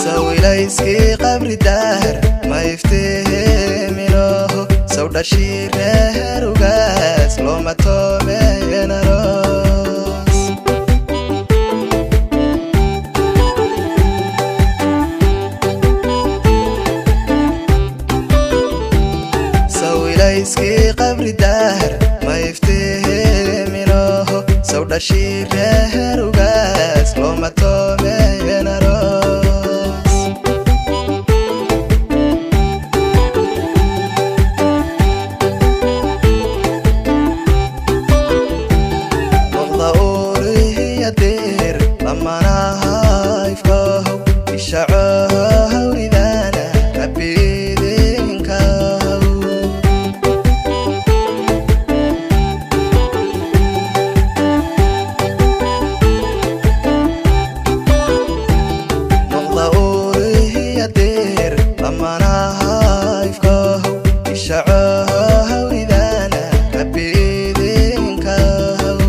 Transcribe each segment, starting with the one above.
Sawilayskii qabri daar ma iftiiminoho, sawdhashii reerugaas looma toomeen aroos. Sawilayskii qabri daar ma iftiiminoho, sawdhashii reerugaas looma toomeen aroos. Noqda uuriyadeer lamanahaifkahow, ishaco hawridana rabidinkahow. Noqda uuriyadeer lamanahaifkahow, ishaco hawridana rabidinkahow.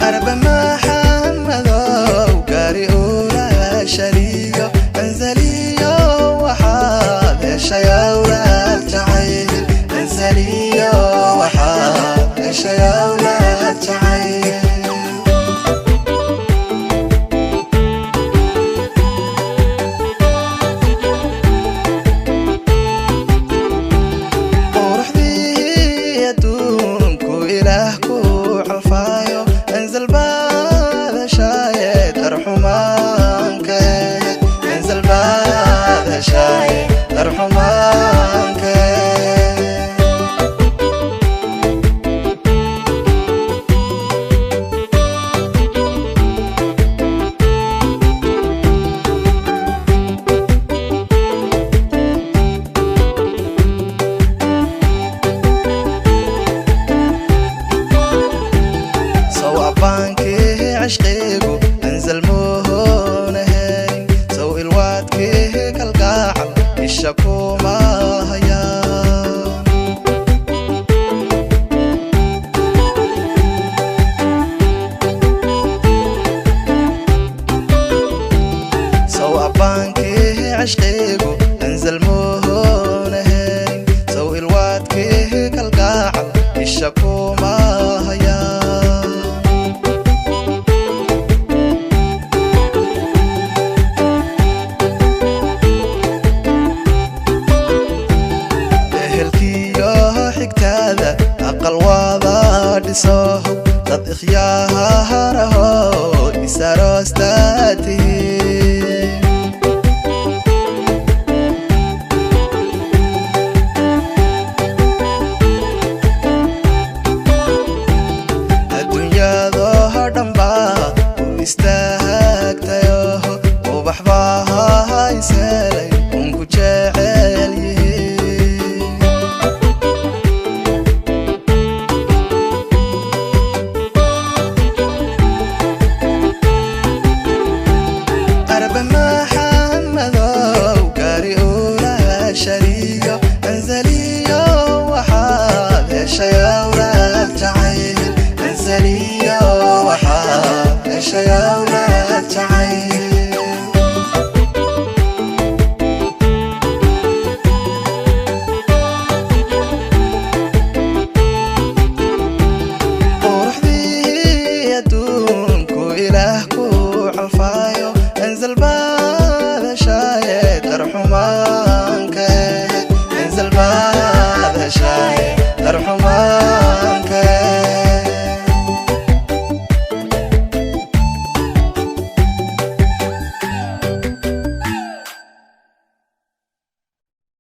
Arba Maxamadow, gaari ula shariyo anzaliyo, waxaad heshay awlaad jacayl. Anzaliyo, waxaad heshay awlaad jacayl. Quruxdii adduunku ilaah ku calfaayo, anzal baad heshaaye darxumaanke, anzal baad heshaaye darxumaanke. Sow abbaankii cishqigu anzal muhunahayn? Sow ilwaadkii kalgaacal isha kuma hayaan? Sow abbaankii cishqigu anzal muhunahayn? Sow ilwaadkii kalgaacal isha kuma hayaan? Ehelkiyo xigtaada aqal waada dhisoho, dad ikhyaaraho isaroostaatihiin. Adduunyadoo dhanbaa u istaagtayoho, ubax baa hayselay unku jecel yihiin. Arba Maxamadow, gaari ula shariyo anzaliyo, waxaad heshay awlaad jacayl. Anzaliyo, waxaad heshay awlaad jacayl.